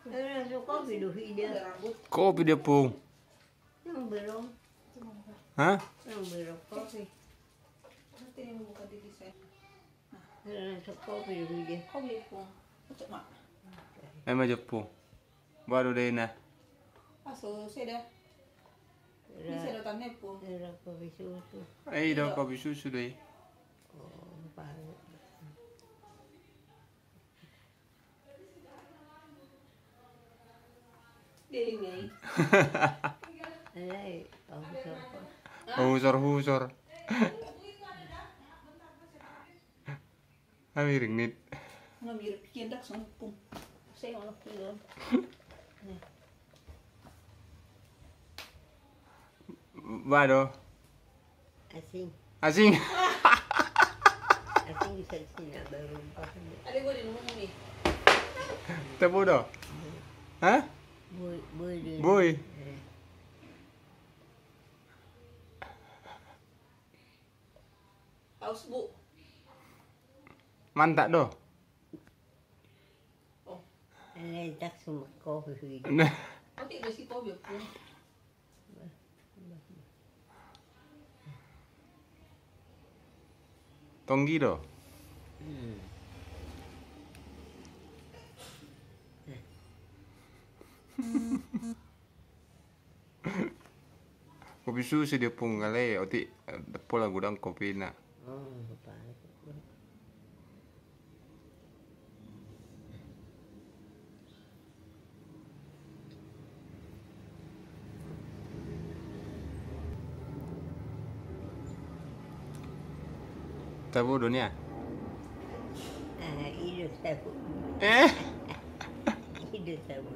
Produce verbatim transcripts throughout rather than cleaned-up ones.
Kopi do, Ompung. Hah? Kopi. Kopi do, Ompung. Ema jo, Ompung. Boha do daina? Aso seda. Bisa do tanne, Ompung. Ira kopi susu. Eh, ida kopi susu dei. Husor-husor. Hamiring nit. Hamiring pikin dak songkung. Saya malah pion. Boha do? Asing. Asing. Asing bisa Cina baru. Ada gua di rumah nih. Tabo do? Hah? Boi, boi di. Boi. Haus, Bu. Mantap do. Oh. Enak sumak kopi. Nah. Oke, kasih kopi, Bu. Tonggi do. Kopi susu dia pung ale, otik, eh, pola godang kopina. Tabo do nian. Ah, i do tabo. Eh? I do tabo.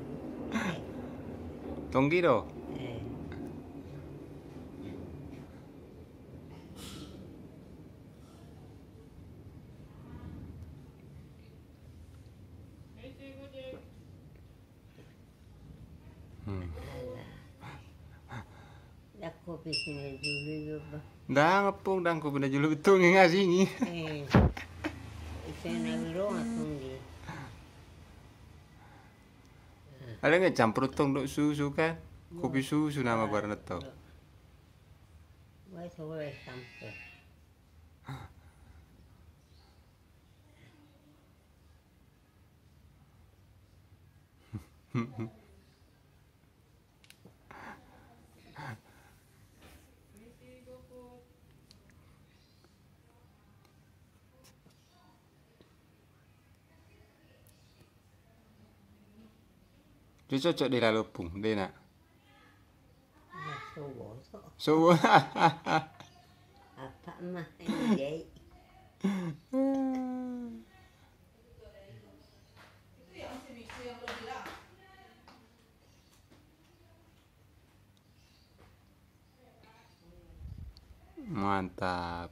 Tonggi do? Eh. Hmm. Ndang kopi na jolo i, Bang. Ndang, Ompung, ndang kopi na jolo i, tong i nga asing i. Eh. Ise na biro nga tong i. Ada nggak campur tong dohot susu kan? Kopi susu nama goarna tong. Wah, coba campur. Dia cocok di lalu pung, dia nak. Nah, sobo, so. Sobo. Apa mah ini, Dek? Mantap.